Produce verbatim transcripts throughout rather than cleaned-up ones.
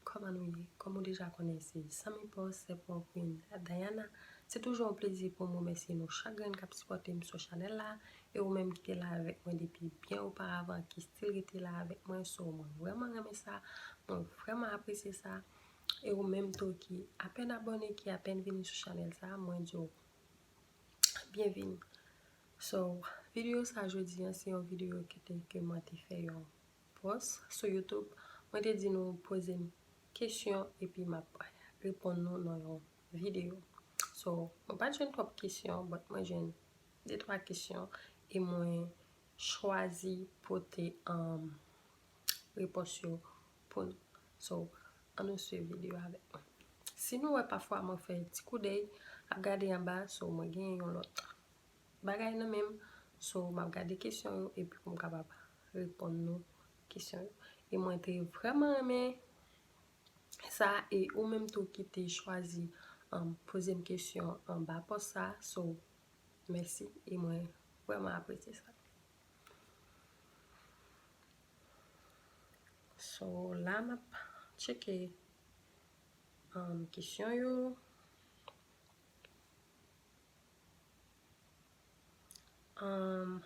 Kòman nou ye? Kòm ou deja konnen, se Zanmi Pòs, se Pòv Queen Diana. Se toujou yon plezi pou mwen remèsye nou chak grenn k ap sipòte m sou chanèl la. E ou menm ki te la avèk mwen depi byen oparavan, ki still rete la avèk mwen, so mwen vrèman renmen sa, mwen vrèman apresye sa. E ou menm tou ki apèn abòne, ki apèn vini sou chanèl sa, mwen di w byenvini. So, videyo sa jodi an, se yon videyo ki te, ke mwen te fè yon pòs sou YouTube. Mwen te di nou poze m kesyon epi m ap reponn nou nan yon videyo. So, mwen pa t jwenn twòp kesyon, but mwen jwenn de twa kesyon e mwen chwazi pote, um, repons yo pou nou. So, ann nou swiv videyo avèk mwen. Si nou wè pafwa mwen fè ti koudèy, ap gade anba, so mwen gen yon lòt bagay nan men m. So, m ap gade kesyon yo epi pou m kapab reponn nou kesyon yo. E mwen te vrèman renmen sa, e ou menm tou ki te chwazi, um, poze m kesyon anba pòs sa. So, mèsi, e mwen vrèman apresye sa. So, la m ap tcheke, um, kesyon yo. Um,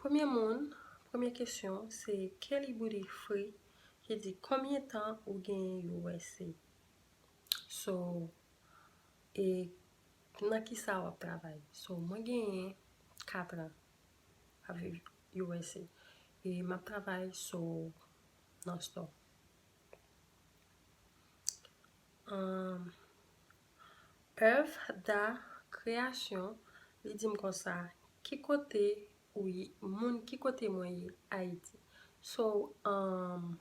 premye moun, premye kesyon, se Kelly Booty Free ki di, "Konbyen tan ou genyen U S A?" So, e nan ki sa w ap travay? So, mwen genyen kat an ap viv U S A. E m ap travay, so, nan store. Um, Œuvre d'art Création, li di m konsa, "Ki kote ou ye, moun, ki kote mwen ye Ayiti?" So, um,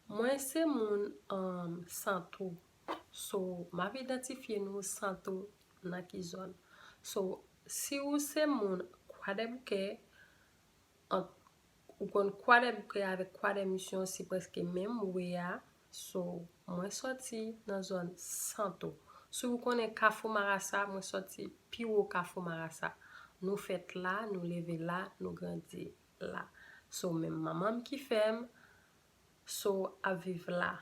mwen se moun, um, Santo. So, m ap idantifye nou Santo nan ki zòn. So, si ou se moun Kwadèboukè, ant, ou konn Kwadèboukè avèk Kwadèmisyon, se prèske menm we a. So, mwen sòti nan zòn Santo. Si ou konnen Kafou Marasa, mwen sòti pi wo Kafou Marasa. Nou fèt la, nou leve la, nou grandi la. So, menm manman m ki fè m, so, ap viv la.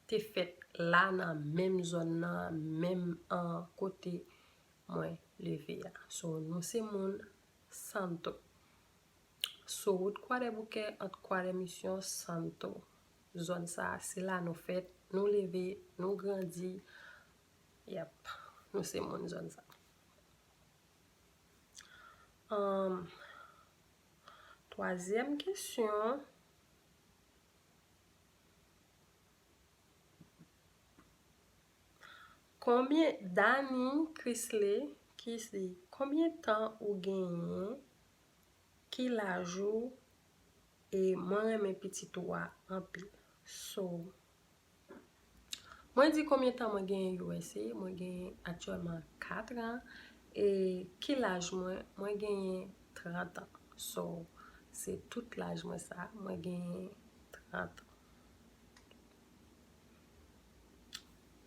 Te fèt la nan menm zòn nan, menm, an, kote mwen leve a. So, nou se moun Santo. Sou wout Kwadèboukè, ant Kwadèmisyon, Santo. Zòn sa a, se la nou fèt, nou leve, nou grandi. Yep, nou se moun zòn sa. Um, twazyèm kesyon. Konbyen, Dani Chrisley ki di, "Konbyen tan ou genyen? Ki laj ou?" E mwen renmen pitit ou a anpil. So, mwen di konbyen tan mwen genyen U S A, mwen genyen aktyèlman kat an. E ki laj mwen? Mwen genyen trant an. So, se tout laj mwen sa, mwen genyen trant an.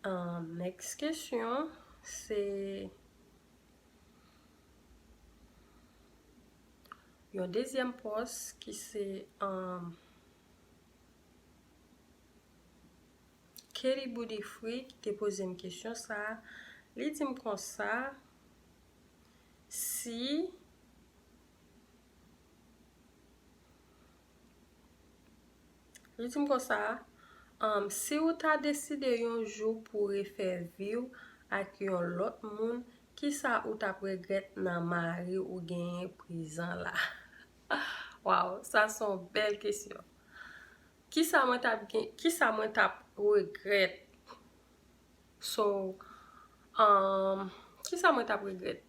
Um, next kesyon, se yon dezyèm pòs ki se, um, Kelly Booty Free ki te poze m kesyon sa a. Li di m konsa, si, li di m konsa, um, "Si ou ta deside yon jou pou refè vi w ak yon lòt moun, kisa ou t ap regrèt nan mari ou genyen prezan la?" Waw, sa se yon bèl kesyon. Kisa mwen t ap gen, kisa mwen t ap regrèt? So, um, kisa mwen t ap regrèt?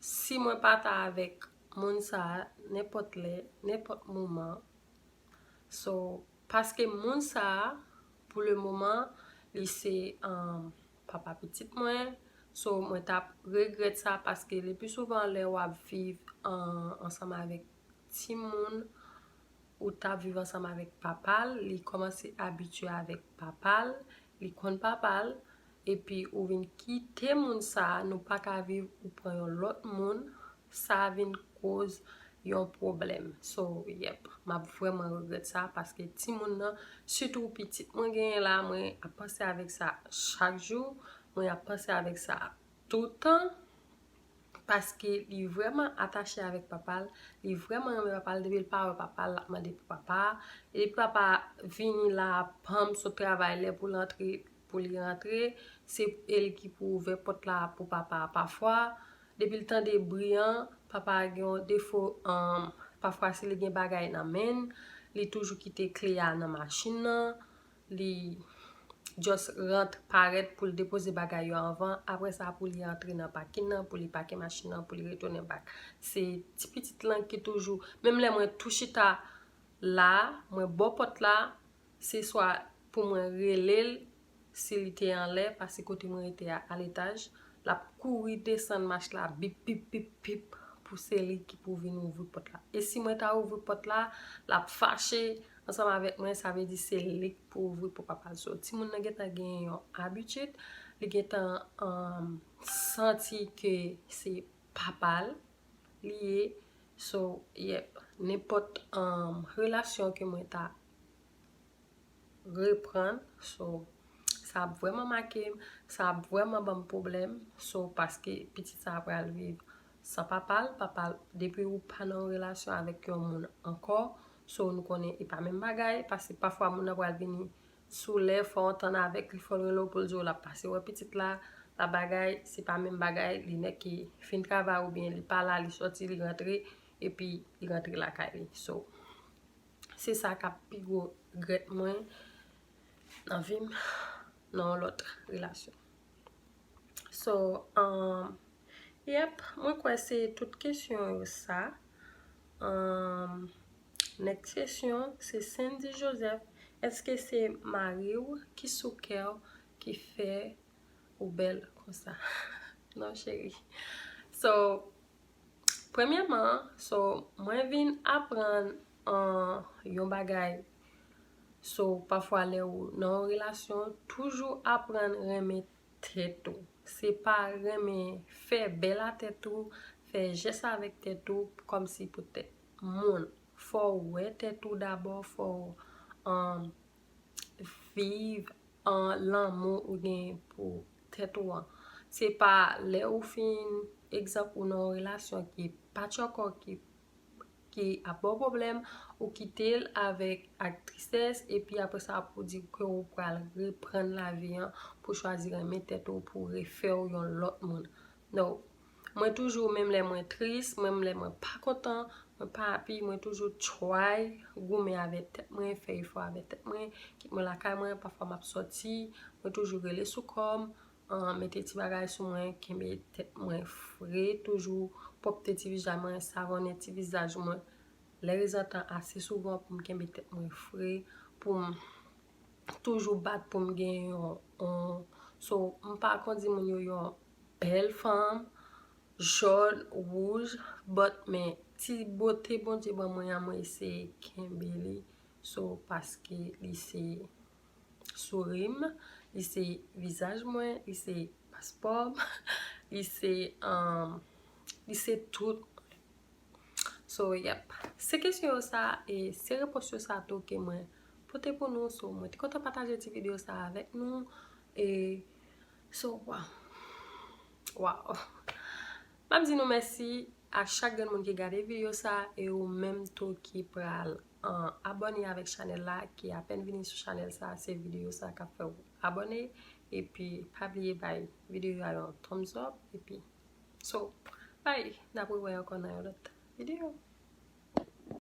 Si mwen pa ta avèk moun sa a, nenpòt lè, nenpòt moman. So, paske moun sa a, pou le moman, li se, um, papa pitit mwen. So, mwen t ap regrèt sa, paske le pli souvan lè w ap viv an, ansanm avèk timoun, ou t ap viv ansanm avèk papa l, li kòmanse abitye avèk papa l, li konn papa l, epi ou vin kite moun sa a, nou pa ka viv, ou pran yon lòt moun, sa vin koz yon pwoblèm. So, yep, m ap vrèman regrèt sa, paske timoun nan, sitou pitit mwen genyen la, mwen ap panse avèk sa chak jou, mwen ap panse avèk sa toutan, paske li vrèman atache avèk papa l, li vrèman renmen papa l, depi l pa wè papa l, l ap mande pou papa a, e depi papa a vini la, panm, sot travay, lè pou l antre, pou li rantre, se li ki pou ouvè pòt la pou papa a pafwa. Depi l tande bri an, papa a gen yon defo, um, pafwa si li gen bagay nan men l, li toujou kite kle a nan machin nan, li just rant parèt pou l depoze bagay yo anvan, apre sa pou li antre nan pakin nan, pou li pake machin nan, pou li retounen back. Se ti pitit lan ki toujou, menm lè mwen tou chita la, mwen bò pòt la, se swa pou mwen rele l, si li te anlè, pase kote mwen rete a, a letaj, l ap kouri desann mach la, bip, bip, bip, bip, pou se li ki pou vin ouvri pòt la. E si mwen ta ouvri pòt la, l ap fache ansanm avèk mwen, sa vle di se li k pou ouvri pou papa l. So, timoun nan gentan gen yon abitid, li gentan, um, santi ke se papa l li ye. So, yep, nenpòt, um, relasyon ke mwen ta reprann. So, sa ap vrèman make m, sa ap vrèman ban m pwoblèm. So, paske pitit sa a pral viv san papa l, papa l, depi ou pa nan yon relasyon avèk yon moun ankò, so, nou konnen e pa menm bagay, paske pafwa moun nan pral vini sou lè, fò w tann avèk li, fò l rele w pou l di w l ap pase wè pitit la, l ap bagay, se pa menm bagay, li nèk ki fin travay oubyen li pa la, li sòti, li rantre, epi li rantre lakay li. So, se sa k ap pi gwo regrèt mwen nan vi m, nan yon lòt relasyon. So, um, yep, mwen kwè se tout kesyon yo sa. Um, next kesyon, se Sandy Joseph. Èske se mari w ki sou kè w ki fè ou bèl konsa? Non, cheri. So, premyèman, so, mwen vin aprann, uh, yon bagay. So, pafwa lè ou nan yon relasyon, toujou aprann renmen tèt ou. Se pa renmen fè bèl a tèt ou, fè jès avèk tèt ou, kòmsi pou tèt moun. Fò w wè tèt ou dabò, fò w, um, viv an lanmou ou gen pou tèt ou an. Se pa lè ou fin, egzanp, ou nan yon relasyon ki pa tchòkò, ki, ki ap ba w pwoblèm, ou kite l avèk, ak tristès, epi apre sa pou di ke ou pral reprann lavi an, pou chwazi renmen tèt ou, pou refè w yon lòt moun. No. Mwen toujou, menm lè mwen tris, menm lè mwen pa kontan, mwen pa happy, mwen toujou try goumen avèk tèt mwen, fè efò avèk tèt mwen, kit mwen lakay mwen, pafwa m ap sòti, mwen toujou rele sou kò m, an, mete ti bagay sou mwen, kenbe tèt mwen fre, toujou pwòpte ti vizaj mwen, savonnen ti vizaj mwen, lè rezantan ase souvan pou m kenbe tèt mwen fre, pou m toujou bat pou m gen yon, yon, so, m pa kondi moun yo yon bèl fanm, jòn, wouj, but men ti bote Bondye ban mwen an, mwen eseye kenbe li. So, paske li se souri m, li se vizaj mwen, li se paspò m, li se, um, li se tout. So, yep. Se kesyon yo sa, e se repons yo sa tou ke mwen pote pou nou. So, mwen te kontan pataje ti videyo sa avèk nou. E, so, waw. Waw. M ap di nou mèsi a chak grenn moun ki gade videyo sa, e ou menm tou ki pral, an, abòne avèk chanèl la, ki apèn vini sou chanèl sa, se videyo sa k ap fè w abòne. Epi, pa bliye bay videyo a yon thumbs up. Epi, so, bye. N ap rewè ankò nan yon lòt videyo.